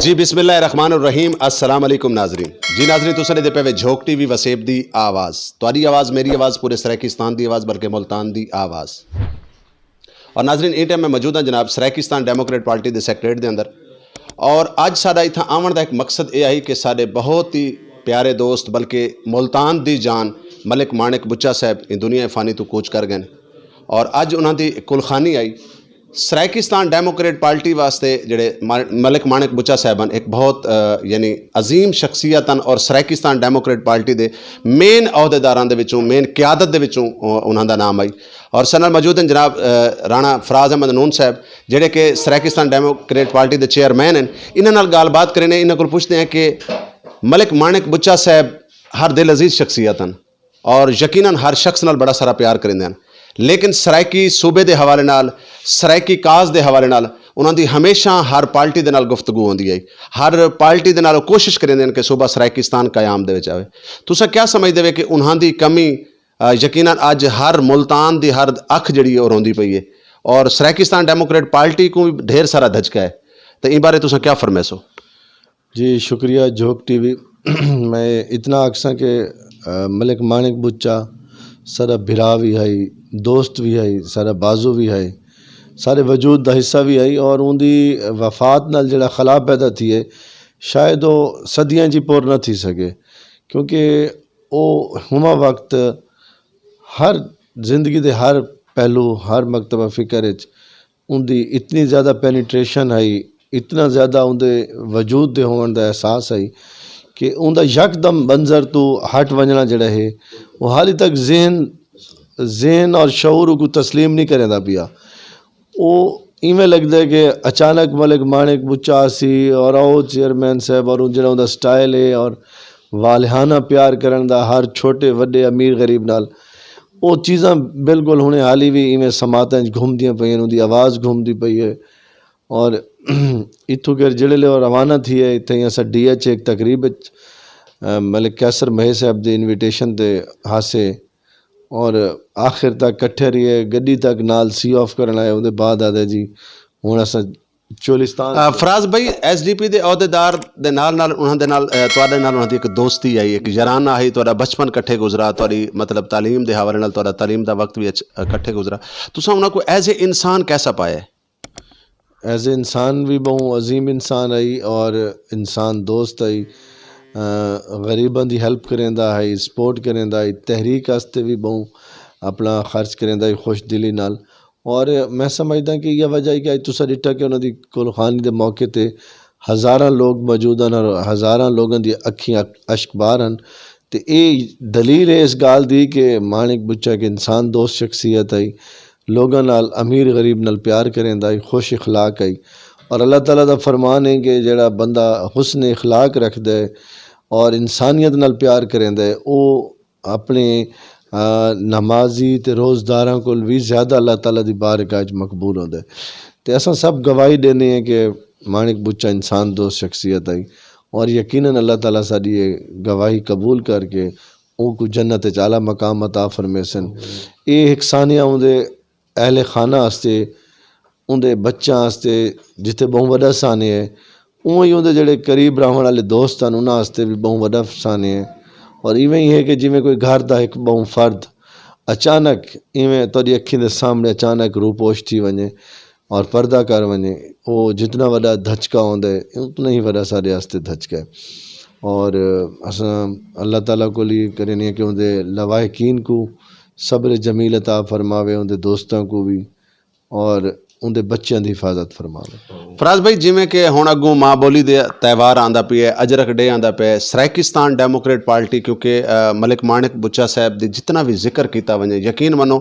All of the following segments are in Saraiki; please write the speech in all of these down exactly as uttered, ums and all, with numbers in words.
جی، بسم اللہ الرحمن الرحیم۔ السلام علیکم ناظرین۔ جی ناظرین، تساں ݙیہدے پئے وے جھوک ٹی وی وسیب دی آواز، تہاݙی آواز، میری آواز، پورے سرائیکستان دی آواز، بلکہ ملتان دی آواز۔ اور ناظرین، ایں ٹائم میں موجود ہاں جناب سرائیکستان ڈیموکریٹ پارٹی دے سیکریٹریٹ دے اندر۔ اور اڄ ساݙا اتھاں آوݨ دا ہک مقصد اے ہئی کہ ساݙے بہت ہی پیارے دوست، بلکہ ملتان دی جان، ملک مانک بچہ صاحب ایں دنیا فانی توں کوچ کر ڳئے، اور اڄ انہاں دی کلخانی آئی۔ سرائیکستان ڈیموکریٹ پارٹی واسطے جڑے ما-، ملک مانک بچہ صاحب ہن، ایک بہت، آ، یعنی عظیم شخصیت ہن، اور سرائیکستان ڈیموکریٹ پارٹی دے مین عہدیداراں دے وچوں، مین قیادت دے وچوں، آ، انہاں دا نام آئی۔ اور ساݙے نال موجود ہن جناب، آ، رانا فراز احمد نون صاحب، جڑے کہ سرائیکستان ڈیموکریٹ پارٹی دے چیئرمین ہن۔ انہاں نال ڳالھ بات کریندے ہیں، انہاں کول پچھدے ہیں کہ ملک مانک بچہ صاحب ہر دل عزیز شخصیت ہن، اور یقیناً ہر شخص نال بڑا سارا پیار کریندے ہن، لیکن سرائیکی صوبے دے حوالے نال، سرائیکی کاز دے حوالے نال انہاں دی ہمیشہ ہر پارٹی دے نال گفتگو ہوندی ہے۔ ہر پارٹی دے نال او کوشش کریندے ہن کہ صوبہ سرائیکستان قیام دے وچ آوے۔ تساں کیا سمجھدے وے کہ انہاں دی کمی، آ، یقیناً اڄ ہر ملتان دی ہر اکھ جڑی ہے او روندی پئی ہے، اور سرائیکستان ڈیموکریٹ پارٹی کوں وی ڈھیر سارا دھچکا ہے، تے ایں بارے تساں کیا فرمیسو؟ جی، شکریہ جھوک ٹی وی۔ میں اتنا آکھساں کہ، آ، ملک مانک بچہ ساݙا بھرا وی ہئی، دوست وی ہئی، ساݙا بازو وی ہئی، ساݙے وجود دا حصہ وی ہئی، اور اوندی وفات نال جڑا خلا پیدا تھیے، شاید او صدیاں جی پُر نہ تھی سڳے، کیونکہ او ہما وقت ہر زندگی دے ہر پہلو، ہر مکتبہ فکر اچ اوندی اتنی زیادہ پینیٹریشن ہئی، اتنا زیادہ اوندے وجود دے ہووݨ دا احساس ہئی کہ اوندا یکدم منظر توں ہٹ ونڄݨا جڑا ہے، او حالی تک ذہن، ذہن اور شعور کوں تسلیم نہیں کریندا پیا۔ او ایویں لڳدا ہے کہ اچانک ملک مانک بچہ آسی اور او چیئرمین صاحب اور جڑا اوندا سٹائل ہے اور والہانہ پیار کرݨ دا ہر چھوٹے وݙے امیر غریب نال، او چیزاں بالکل ہݨے حالی وی ایویں سماعتاں اچ گھمدیاں پئین، اوندی آواز گھمدی پئی ہے۔ اور اتھوں کہ جڑے لے او روانہ تھی ہے، اتھائیں اساں ڈی ایچ اے ہک تقریب اچ، آ، ملک قیصر مہے صاحب دی انویٹیشن تے ہاسے، اور آخر تک کٹھے رہے، گڈی تک نال سی آف کرݨ آئے، اوندے بعد آہدے جی ہݨ اساں چولستان آ، فراز بھائی، ایس ڈی پی دے عہدیدار دے نال نال انہاں دے نال، آ، تہاݙے نال انہاں دی ہک دوستی آئی، ہک یارانہ آئی، تہاݙا بچپن کٹھے گزرا، تہاݙی مطلب تعلیم دے حوالے نال تہاݙا تعلیم دا وقت وی اچ-، آ، کٹھے گزرا۔ تساں انہاں کوں ایز اے انسان کیسا پایا ہے؟ ایز اے انسان وی ٻہوں عظیم انسان ہئی اور انسان دوست ہئی۔ آ، غریباں دی ہیلپ کریندا ہئی، سپورٹ کریندا ہئی، تحریک واسطے وی ٻہوں اپݨا خرچ کریندا ہئی خوش دلی نال۔ اور میں سمجھداں کہ ایہا وجہ ہے کہ اڄ تساں ݙٹھا کہ انہاں دی کلخانی دے موقع تے ہزاراں لوگ موجود ہن اور ہزاراں لوگاں دی اکھیں اک-، اشک بار ہن۔ تے اے دلیل ہے اس ڳالھ دی کہ مانک بچہ ہک انسان دوست شخصیت ہئی، لوگاں نال، امیر غریب نال پیار کریندا ہئی، خوش اخلاق ہئی۔ اور اللہ تعالیٰ دا فرمان ہے کہ جڑا بندہ حسن اخلاق رکھدا ہے اور انسانیت نال پیار کریندا ہے، او اپݨے، آ، نمازی تے روزداراں کول وی زیادہ اللہ تعالیٰ دی بارگاہ اچ مقبول ہوندا ہے۔ تے اساں سب گواہی ݙیندے ہیں کہ مانک بچہ انسان دوست شخصیت ہئی، اور یقیناً اللہ تعالیٰ ساݙی اے گواہی قبول کر کے اونکوں جنت اچ اعلیٰ مقام عطا فرمیسن۔ اے ہک سانحہ اوندے اہل خانہ آستے، اوندے بچیاں آستے جتھے ٻہوں وݙا سانحہ ہے، اونویں ہی اوندے جڑے قریب رہوݨ والے دوست ہن، انہاں آستے وی ٻہوں وݙا سانحہ ہے۔ اور ایویں ہی ہے کہ جیویں کوئی گھر دا ہک ٻہوں فرد اچانک ایویں تہاݙی اکھیں دے سامݨے اچانک روپوش تھی ونڄے اور پردہ کر ونڄے، او جتنا وݙا دھچکا ہوندا ہے، اتنا ہی وݙا ساݙے آستے دھچکا ہے۔ اور اساں اللہ تعالیٰ کول ہی کریندے ہیں کہ اوندے لواحقین کوں صبر جمیل عطا فرماوے، اوندے دوستاں کوں وی، اور اوندے بچیاں دی حفاظت فرماوے۔ فراز بھائی، جیویں کہ ہݨ اڳوں ماں ٻولی دے تہوار آندا پیا ہے، اجرک ڈے آندا پیا ہے، سرائیکستان ڈیموکریٹ پارٹی، کیونکہ، آ، ملک مانک بچہ صاحب دی جتنا وی ذکر کیتا ونڄے، یقین منو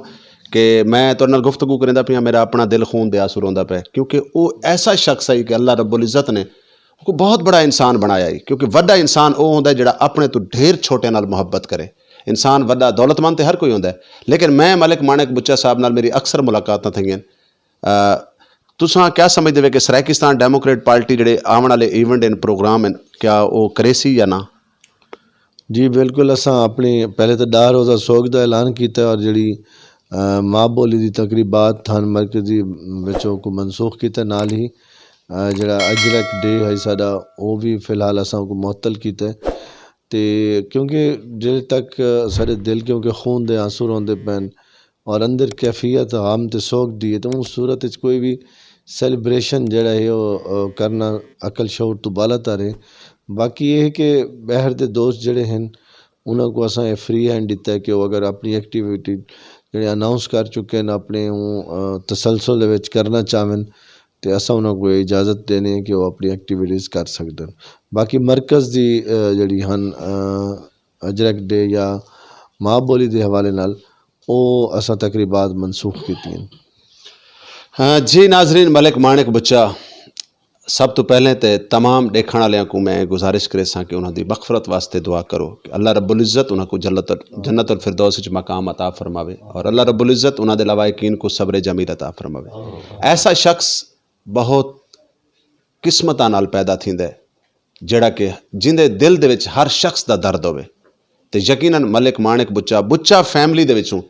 کہ میں تہاݙے نال گفتگو کریندا پیاں، میرا اپݨا دل خون دے آنسو روندا پیا ہے، کیونکہ او ایسا شخص ہے کہ اللہ رب العزت نے اوکوں بہت بڑا انسان بݨایا ہے، کیونکہ وݙا انسان او ہوندا ہے جڑا اپݨے توں ڈھیر چھوٹے نال محبت کرے۔ انسان وݙا دولت مند تے ہر کوئی ہوندا ہے، لیکن میں ملک مانک بچہ صاحب نال میری اکثر ملاقاتاں تھئین۔ آ، تساں کیا سمجھدے وے کہ سرائیکستان ڈیموکریٹ پارٹی جڑے آوݨ والے ایونٹ ہن، پروگرام ہن، کیا او کریسی یا نہ؟ جی بالکل، اساں اپݨی پہلے تاں ݙاہ روزہ سوگ دا اعلان کیتا ہے اور جڑی، آ، ماں ٻولی دی تقریبات تھن مرکزی وچ اوکوں منسوخ کیتا، نال ہی جڑا اجرک ڈے ہے ساڈا، وہ بھی فی الحال اساں کو معطل کیتا ہے۔ تے کیونکہ جڑے تک سارے دل، کیونکہ خون دے آنسو روندے پین اور اندر کیفیت غم تے سوگ دی ہے، تو اس صورت وچ کوئی بھی سیلیبریشن جڑا ہے وہ کرنا عقل شعور تو بالا تر ہے۔ باقی یہ ہے کہ باہر دے دوست جڑے ہیں، انہاں کو اساں یہ فری ہینڈ دیتا ہے کہ وہ اگر اپنی ایکٹیویٹی جڑے اناؤنس کر چکے ہیں اپنے اوں تسلسل دے وچ کرنا چاہون، تے اساں انہاں کو اجازت دینے ہیں کہ وہ اپنی ایکٹیویٹیز کر سکدن۔ باقی مرکز دی جڑی ہن اجرک ڈے یا ماں بولی دے حوالے نال، او اساں تقریبات منسوخ کیتی ہیں۔ جی ناظرین، ملک مانک بچا، سب تو پہلے تے تمام ڈیکھن والوں کو میں گزارش کرے ساں کہ انہاں دی مغفرت واسطے دعا کرو کہ اللہ رب العزت انہاں کو جنت جنت الفردوس وچ مقام عطا فرماوے، اور اللہ رب العزت انہاں دے لوائقین کو صبر جمیل عطا فرماوے۔ ایسا شخص بہت قسمتاں نال پیدا تھیندا ہے، جڑا کہ جیندے دل دے وچ ہر شخص دا درد ہووے۔ تے یقینا ملک مانک بچا بچا فیملی دے وچوں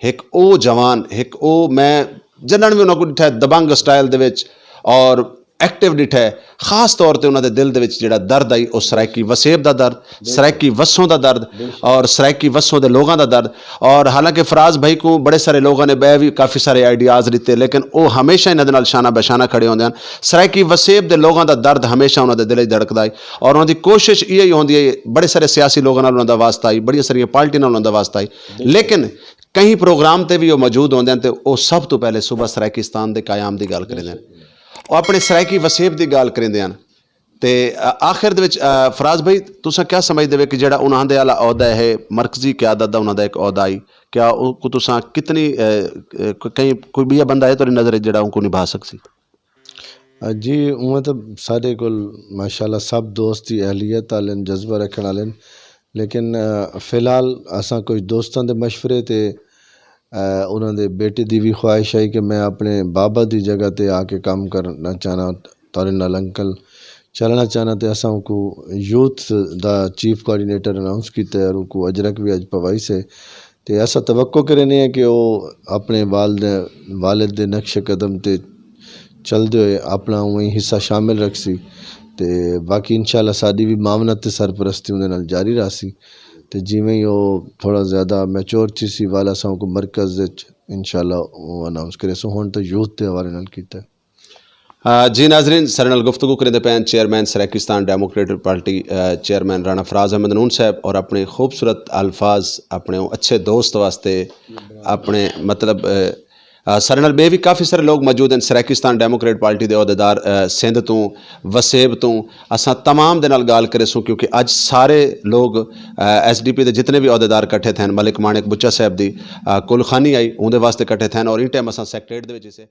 ہک او جوان، ہک او میں جنن وی انہاں کو ڈٹھا ہے دبنگ سٹائل دے وچ اور ایکٹیو ڈٹھا ہے۔ خاص طور تے انہاں دے دل دے وچ جڑا درد آئی، او سرائیکی وسیب دا درد، سرائیکی وسوں دا درد اور سرائیکی وسوں دے لوگاں دا درد۔ اور حالانکہ فراز بھائی کو بڑے سارے لوگاں نے بے بھی کافی سارے آئیڈیاز دیتے، لیکن او ہمیشہ انہاں دے نال شانہ بشانہ کھڑے ہوندے ہیں۔ سرائیکی وسیب دے لوگاں دا درد ہمیشہ انہاں دے دل وچ دھڑکدا ہے اور انہاں دی کوشش یہ ہی ہوندی ہے۔ بڑے سارے سیاسی لوگاں نال انہاں دا واسطہ آئی، بڑیاں ساریاں پارٹیاں نال انہاں دا واسطہ آئی، لیکن کہیں پروگرام تے بھی وہ موجود ہوندے ہیں تے او سب تو پہلے صوبہ سرائیکستان دے قیام دی گل کریندے ہیں، او اپنے سرائیکی وسیب دی گل کریندے ہیں۔ تے آخر دے وچ فراز بھائی، تساں کیا سمجھدے وے کہ جڑا انہاں دے والا عہدہ ہے، مرکزی قیادت دا انہاں دا ایک عہدہ آئی، کیا او کو تساں کتنی کہیں کوئی بیا بندہ ہے تہاڈی نظر وچ جڑا اون کو نبھا سکسی؟ جی، اونویں تاں ساڈے کول ماشاءاللہ سب دوست ہی اہلیت آلے ہن، جذبہ رکھݨ آلے ہن، لیکن فی الحال اساں کجھ دوستاں دے مشورے تے انہاں دے بیٹے دی وی خواہش ہئی کہ میں اپݨے بابا دی جگہ تے آ کے کم کرݨا چاہناں، تہاݙے نال انکل چلݨا چاہناں، تے اساں اونکوں یوتھ دا چیف کوآرڈینیٹر اناؤنس کیتا ہے اور اونکوں اجرک وی اڄ پوائی سے۔ تے اساں توقع کرینے ہیں کہ او اپݨے والد والد دے نقش قدم تے چلدے ہوئے اپݨا اونویں حصہ شامل رکھسی تے باقی انشاءاللہ ساݙی وی معاونت تے سرپرستی اوندے نال جاری رہسی تے جیویں ہی او تھوڑا زیادہ میچور تھیسی ول اساں اونکوں مرکز اچ انشاءاللہ او اناؤنس کریسوں۔ ہݨ تاں یوتھ دے حوالے نال کیتا ہے۔ جی ناظرین، ساݙے نال گفتگو کریندے پئے ہن چیئرمین سرائیکستان ڈیموکریٹک پارٹی چیئرمین رانا فراز احمد نون صاحب اور اپݨے خوبصورت الفاظ اپݨے اچھے دوست واسطے اپݨے مطلب ساݙے نال ٻئے وی کافی سارے لوگ موجود ہن سرائیکستان ڈیموکریٹ پارٹی دے عہدیدار سندھ توں، وسیب توں۔ اساں تمام دے نال ڳالھ کریسوں کیونکہ اڄ سارے لوگ ایس ڈی پی دے جتنے وی عہدیدار کٹھے تھئن، ملک مانک بچا صاحب دی کل خوانی آئی اوندے واسطے کٹھے تھئن اور ایں ٹائم اساں سیکریٹریٹ دے وچ اسے